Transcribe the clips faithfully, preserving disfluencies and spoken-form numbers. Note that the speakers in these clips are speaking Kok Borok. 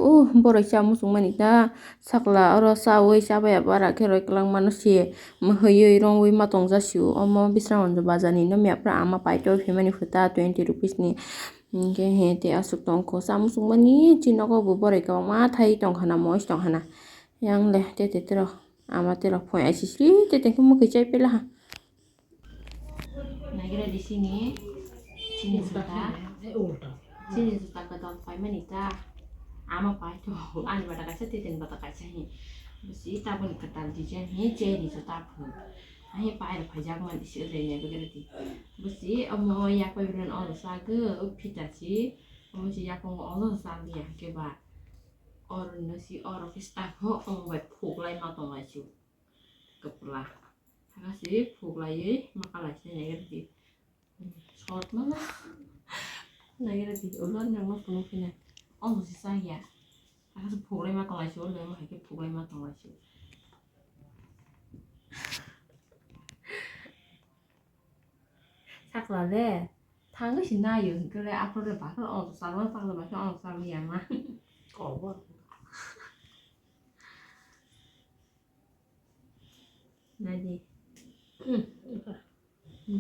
Uh, borok cha muchung mani ta sakla oro chawi chabaya bara khe roi kwlangma no se mwhwiwi rongwi ma tong ja sio. Omo Bisramganj bazar ni no mia pura ama paito phimani phuta twenty rupees ni. Hinkhe he te aswk tong kho cha muchung mani chi nogo bo boroi kwbangma thai tong khana mois tong khana. Yang le te te tero ama tero phone aisisli te te khe mwkhwi chai pela ha. Nagira di sini, sini juta. Sini juta ka dal pai mani ta. Ama pai to, ani bata kaisa, teten bata kaisa hi. Basi tabun ka dal di jen hi, cheri juta phu. Ahi pai ra phajak man isi ulai ne bagira di. Basi omo ya pai bulan olo sa ge, o phita si, omo si ya kongo olo sa liya ke ba. Oro no si oro ke sta ho, omo bai phuk lai ma tong lai chu. Kapla. Haka si phuk laiwi maka lai se nai redi. Short ma. Nai redi. Ulo nang no phunuk phina. Omo si sa ya. Haka si phuk lai ma tong lai se, ulo ma hai ke phuk lai ma tong lai se. Sakla le. Thangwi si nayo, hwnkhe le aphuru le bakhla omo salma, sakla bakhla omo salma ya ma. Kobo. Nadi. Hmm,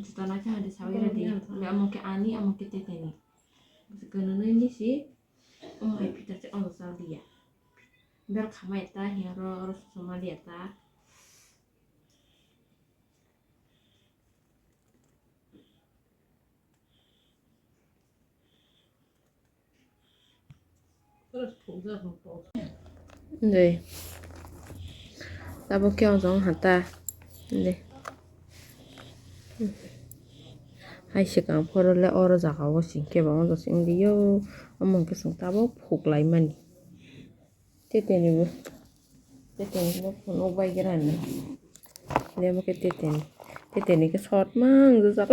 juta naikha hadi sawi radi. Be amo ke ani, amo ke teteni. Bwswk gwnanwi ni si, omo hai pita se omo sal diya. Ber khama eta, hiya ro, ro sosoma diya ta. Dei. Tabuk khe ojong hata. Dei. Hai swkang phoro le oro jaga o sing khe ba ojong sing rio. Omo hwnkhe chwng tabuk phuk lai mani. Teteni bo. Teteni bo phunuk bai gra ni. Lemo khe teteni. Teteni khe short mang jajak.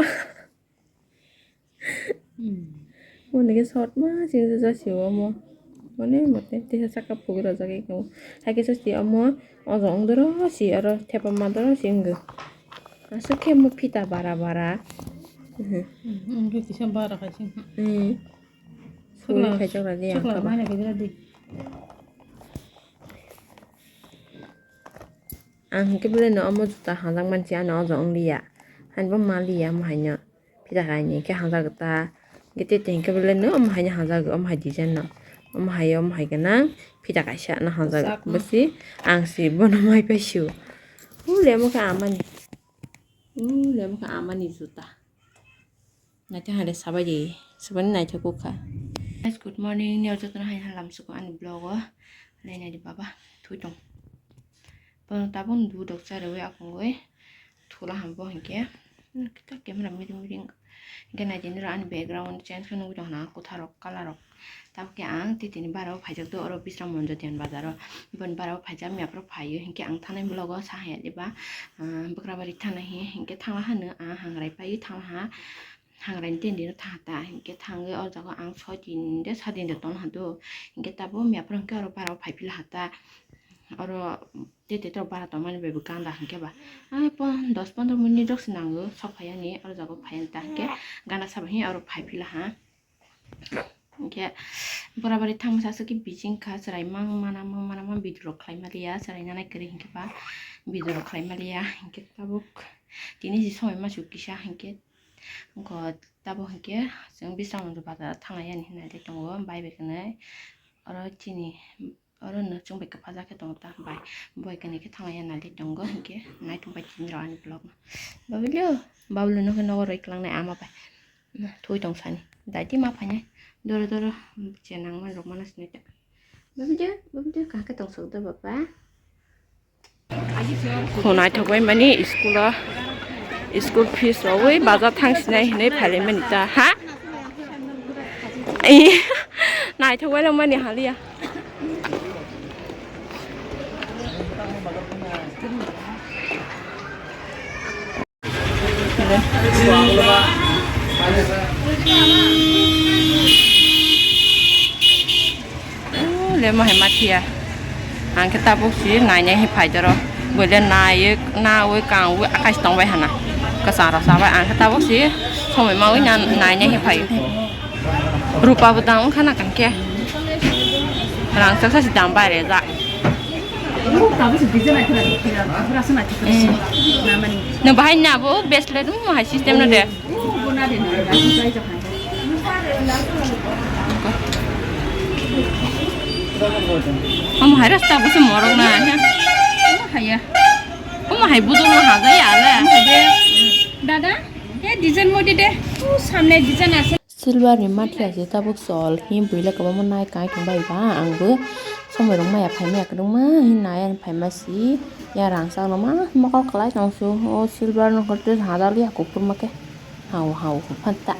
Hmm. Moni khe short ma sing jajak si omo. Mone mote tesa saka phuk rajak ekho. Hai khe sasti omo ojo ongdoro si aro thepa madoro si wngkhe. Aswk khe mo phita bara bara. Hmm, hmm, kisa bara khai sing. Hmm. Suri khai chok radi ang kaba. Ang hwnkhe belai no omo juta hanjak mansi ano ojo wng liya. Hani bo ma liya omo haino. Pita kainwi khe hanjak ta. Hwnkhe tete hwnkhe belai no omo haino hanjak omo hai design no. Omo hai omo hai gwnang pita kaisa no hanjak. Bwsi ang si bono mai paisio. Ule omo khe amani. Ule omo khe amani juta. Naithok hai le sabai di, sabai naithok kha. Guys, good morning. Nini jotono hai halam suko ani vlog o. Lai nai di baba, thui tong. Bono tabuk dudok cha rwi akungwi thula ham bo hinkhe. Hmm, kita camera miring miring. Hinkhe nai di nini ani background change khe nugwi tong hwnna kwthar rok, colour rok. Tabuk khe ang titini bara o phaijak do, oro Bisramganj Diyan bazar o. Boni bara o phaijak, mia phuru phaiwi hinkhe ang thanai vlog o sa haya diba, ah, Bagrabari thanai hi, hinkhe thangla hano ang hangrai paiwi thangla ha. Hangrai ni tendino thang ta, hinkhe thangwi o jaga ang soi din de sa din de tong hado. Hinkhe tabuk mia phuru hinkhe oro bara o phai phila ha ta. Oro tete tok bara tongmani bai bo ganda hinkhe ba. Ai pon dos pondro minute rok se nango sok phai yani, oro jaga o phai yani ta hinkhe ganda sabo hi oro phai phila ha. Hinkhe Borabari thangma sasu khe bijing kha, chwrai mang mana, mang mana, mang video rok khlai ma liya, chwrai nanai kwrwi hinkhe ba video rok khlai ma liya, hinkhe tabuk tini si somoi ma su kisa hinkhe, wngkha tabuk hinkhe chwng Bisramganj bazar thang lai yani hinwi nai tongo, bai bai kwnwi oro chini. Oro no chwng bai kwpajak khe tongo ta bai. Boi kani khe thangya nai tongo hinkhe naitok bai tini rw ani vlog no. Babulio, babulio nokhe nogo roi kwlangnai ama bai. Thui tong sani. Daiti ma phainai. Doro doro je nangmani rok mana sinai ta. Babulio, babulio kaham khe tong sok do baba. Khonai thok bai mani school o, school fees rogwi bazar thang sinai hinwi phailai mani ta ha. Naithok bai mani haliya. Lemo hai mathiya. Ang khe tabuk si nainai hi phai doro. Boile naiwi, nawi, kangwi, akai tong bai hana. Kwchang rok chabai ang khe tabuk si somoi mawi na nainai hi phai. Rupa bo dang wngkha na kang khe. Rang chaksa si dam bai rejak. Tabuk se design naithok naithok khe, pura se naithok khe. Mm. Namani. No bahai na bo bracelet mo hai system no de. Oh, bo na de na, naithok jai jak hai. Omo hai rasta bo se morok na, ha? Haya. Omo hai budul no haja ya le. Dada, e design modi de. U samne design ase. Silver ni mathi ase tabuk sol hi buila kwbangma nai kai tong bai ba ang bo somoi rok maya phai maya kwbangma hi nai ani phai ma si ya rang chak no ma mokol kwlai tong su o silver no hoite hajar ya kuphur ma khe hao hao huphan ta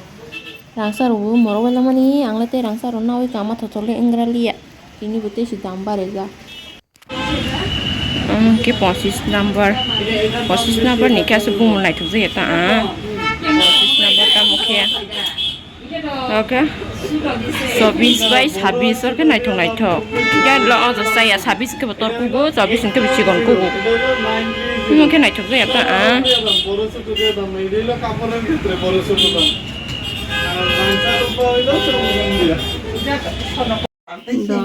rang chak rok bo morok bai lamani ang le tei rang chak rok naui kama thothok le engra liya tini bo tei si dam bare ja. Omo khe pochis number, pochis number ni khe aswk bumung naithok jaya ta ang. Pochis number tamo khe, okay, chobis bai sabis or khe naithok naithok. Khe lo o jasa ya sabis khe bo tor kugo, chobis khe bo chikon kugo. Omo khe naithok jaya ta ang. Do.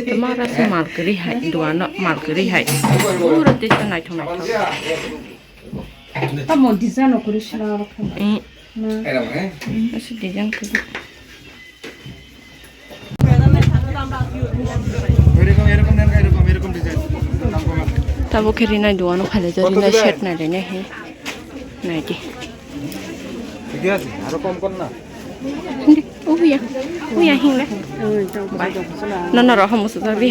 Tamara se mal kwrwi hai, duano mal kwrwi hai. Pura tei se naithok naithok. Tamo design o kwrwi sina rok khe. Mm. Na. Mm, ase design kwrwi. এরকম, এরকম নেন, এরকম, এরকম ডিজাইন। দাম কমে। Tabo khe rinai duano phai lai, rinai set nai rinai he. Nai di. Thik ase, aro kom kor na. Hindi, oh ya, oh ya, hingle. Bai. Nono roho musu jabi.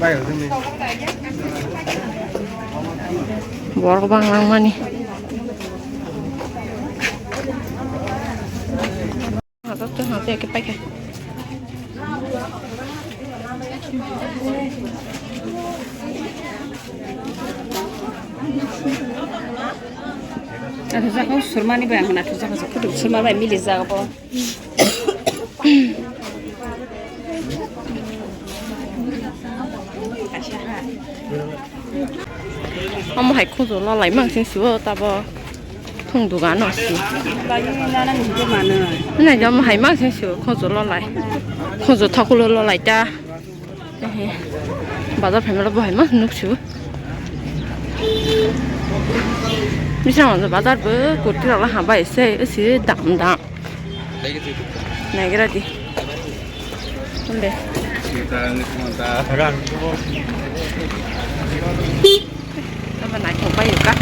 Bai, bai. Borok bang langmani. Hato to hato eke paikha. Nathok jako surmani bai ang nathok jako se kutuk surma bai mili jako bo. Omo hai khunju lolai mang sing sibo tabo thung dugan no si. Nai omo hai mang sing sibo khunju lolai. Khunju thakulo lolai ta. Ehe. Bazar phaimalo bo hai mang nuk sibo. Bising bazar bo kurti rok la hambai se esi dam dam. Naigra di. Unde. Aba naithok bai ka.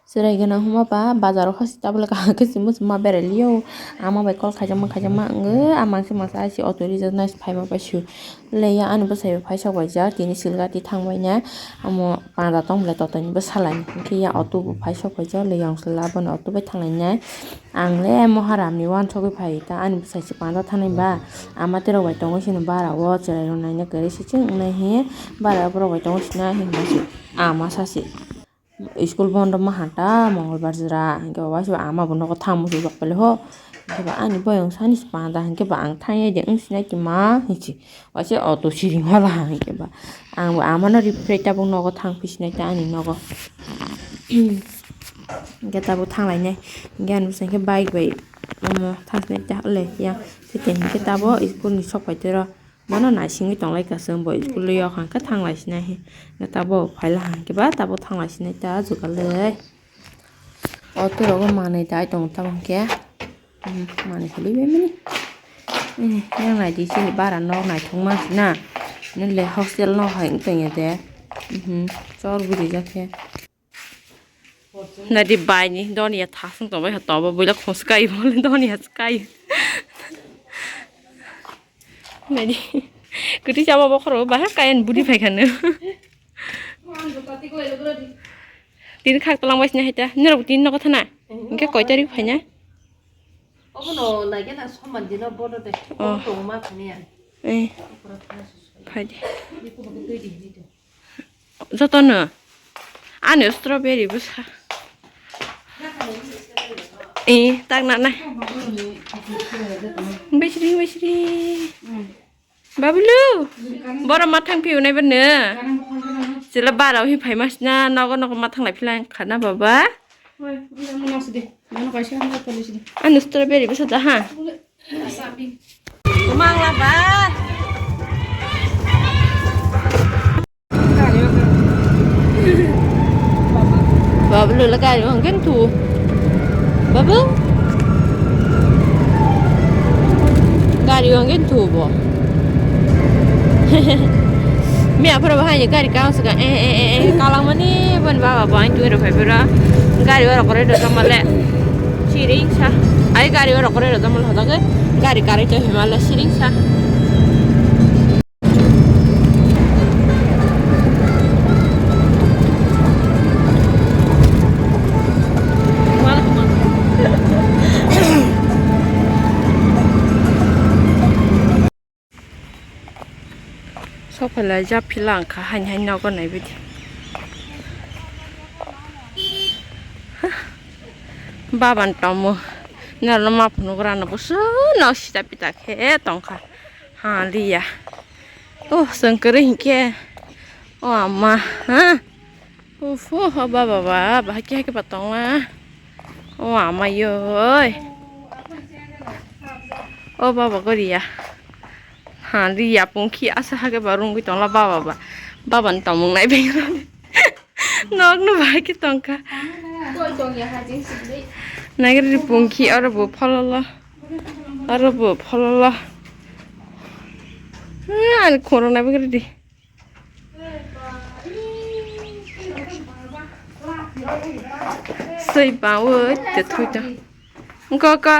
Chwrai gana huma ba bazaro hosi tabule kaham khe chumui chuma berai liyo. Ama bai call khaijakma khaijakma wngwi ama se masa aisi auto reason nai phaima bai su. Leya ani bwsai bo phai sok bai jak tini silga ti thang bai na amo panda tong bwle totoni bwsa lai hinkhe ya auto bo phai sok bai jak leya wngse laboni auto bai thang lai nai. Ang le Moharam ni uansugwi phai ta ani bwsai se panda thanai ba ama terok bai tongwi sini bara o chwrai rok naina kwrwi se chwng wngnai he bara borok bai tongwi sina hinma se ama sa se. School bondo maha ta Mongolbar jora, hinkhe bo waisa ama bo nogo thang muchungjak pailai ho. Hinkhe ba ani boyong sani se panda, hinkhe ba ang thang ya de wng sinai tongma hinsi. Waisa auto siring hola hinkhe ba ang bo ama no ripre tabuk nogo thang phi sinai ta ani nogo. Hinkhe tabuk thang lainai, hinkhe ani bwsai khe bike bai omo thang sinai ta le ya. Hinkhe tabuk school ni sok pai tero. Bono naisingwi tonglaikha chwng bo school o yok hwnkhe thanglaisinai he. Tabo phaila hwnkhe ba tabo thanglaisinai ta jugalwi. O torogo manwi dai tongo tamo hwnkhe. Manwi hwnwi bai mani. Yang naidi chini bara nok naithokma na. Nole hostel nok hai wng tongya de. Chor guri jak khe. Nadi bai ni doniya thasung tongbai ha tobo buila khoskai bole doniya skai. Nadi. Kuti chaba bokhoro bahar kayan budi phai khanu. Tin khak talang bai sini haita. Nirok tin nogo thana. Hwnkhe koi tarik phaina? Obono naikhe na soman dino bodo de. Oh. Obo tongo ma phani ya. Eh. Phai di. Jotono. Ani strawberry bwsa. Eh, tak na nai. Besri, besri. Babulu, boro ma thang phiyo nai bwrwno. Chwla barao hi phai mas na, nogo nogo ma thang lai philang khana baba. Ano strawberry bwsa da ha. Mangla ba. Babu lula gari wngkhe thu. Babu. Gari wngkhe thu bo. Miya phoro bahai gari kang saka eh eh eh eh kalangmani bon baba bo ang tui rok phai phura. Gari oro kore do tamale. Siring sa. Ai gari oro kore do tamale hoda ke. Gari kare to himala siring sa. Sokphailai japhilang kha haini haini nogo naibidi. Baban tomo norno ma phunuk rano bwswk no sita pita khe tongkha. Ha liya. Oh, chwng kwrwi hinkhe. Oh, ama, ha? Ufu, oh, baba, ba, bahai khe, khe ba tongma. Oh, ama yoi. Oh, baba, goriya. Ha, liya pungkhi asa hake ba rungwi tongla baba, ba. Baba ni tongmung nai beng. Nok no bahai khe tongkha. Nagri pungkhi oro bo phololo. Oro bo phololo. Hmm, ani khorok nai bagri di. Sui bawo te thui ta. Ngko ka.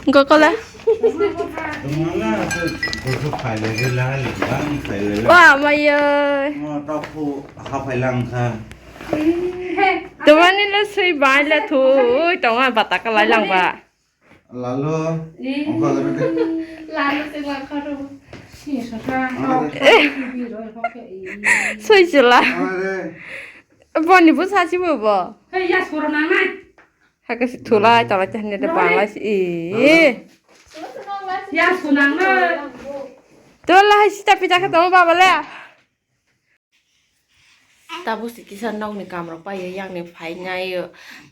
Ngko ka la. Tumala tu busu phaile rila, bang phaile. Wa mayo. Mo topu ha phailang kha. Tumani la sui bai la thui, tonga bata ka lai lang ba. Lalo. Eh. Ongkha garo de. Lalo se la kharo. Si sa kha. Ongkha de. Soi chila. Ongkha de. Boni bo sa si bo bo. Hei, ya soro nang nai. Hake si thulai, talai te hanya de balai si. Eh. Ya sunang nai. Tola hai si tapi tak ketemu baba le. Tabuk si kisa nokni kamrok paio, yakni phainai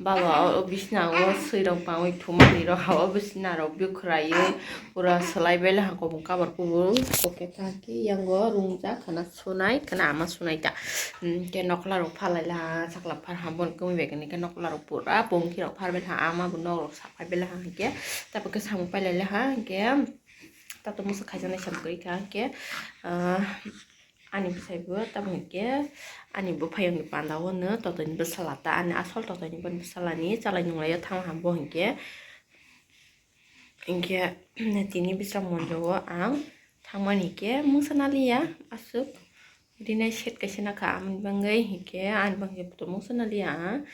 baba o bisna o swi rok bangwi thumani rok ha o bisna rok bwkhwraiwi pura swlai bai laha kobong kabar kubur. Oke kaki yango rungjak khana sunai khana ama sunai ta. Hwnkhe nokla rok phalai laha sakla phar ha bon kwmwi bai khe nokla rok pura pungki rok phar bai laha ama bo nok rok saphai bai laha hwnkhe tabuk khe samung pailai laha hwnkhe tato musa khaijaknai samung kwrwi kha hwnkhe ah. Ani bwsai bo tamo hinkhe ani buphaiyungni panda o hwno totoni bwsala ta, ani asol totoni bwsala ni chalai nung lai o thang ham bo hinkhe, hinkhe tini bwswk monjo o ang thangmani hinkhe mungsa naliya aswk rinai set kaisa nakha, amoni bangwi hinkhe ani bangwi mungsa naliya ang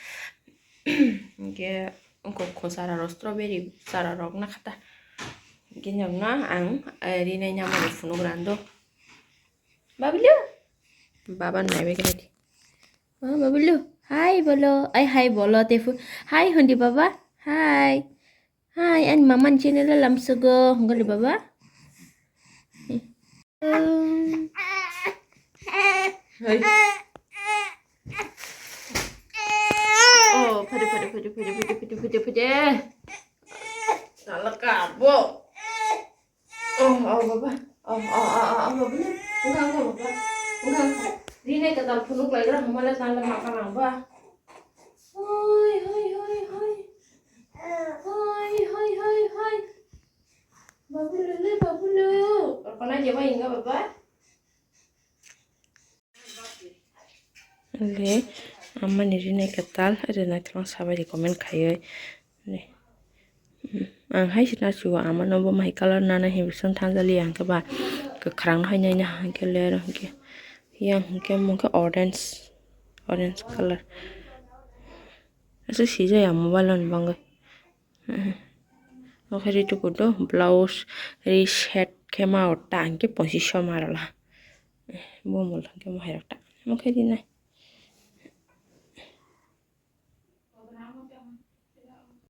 hinkhe wngkha kho chara rok strawberry chara rok nakha ta hinkhe norokno ang rinai nangmani phunuk rando. Babulu. Baba naibe khe naidi. Oh, Babulu. Hi, bolo. Ai, hi, bolo. Tefu. Hi, hundi, baba. Hi. Hi, ani mama ni channel lamsugo. Hunggali, baba. Hai. Oh, phade, phade, phade. Nalaka, bo. Oh, oh, baba. Oh, oh, oh, oh, oh, baba. Enggak, enggak, baba. Enggak, enggak. Rinai ka dal phunuk lai gra, hamala tala maka lang ba. Hoi, hoi, hoi, hoi. Hoi, hoi, hoi, hoi. Babulu le, babulu. Kona jeba inga baba. Le, amani rinai ka tal, rinai tlang sabai comment khaioi. Ang hai sina chuwa ama no bo mai color nana hi bising thangjali ang khe ba kwkhwrang no hai nai na hwnkhe le aro hwnkhe yang hwnkhe mungkhe orange orange color. Asa sijaya mobile on bangwi. Omo khe ri tuku do blouse ri set khe ma o ta hwnkhe pochisho ma rwla. Bo mol hwnkhe mohai rok ta. Omo khe rinai.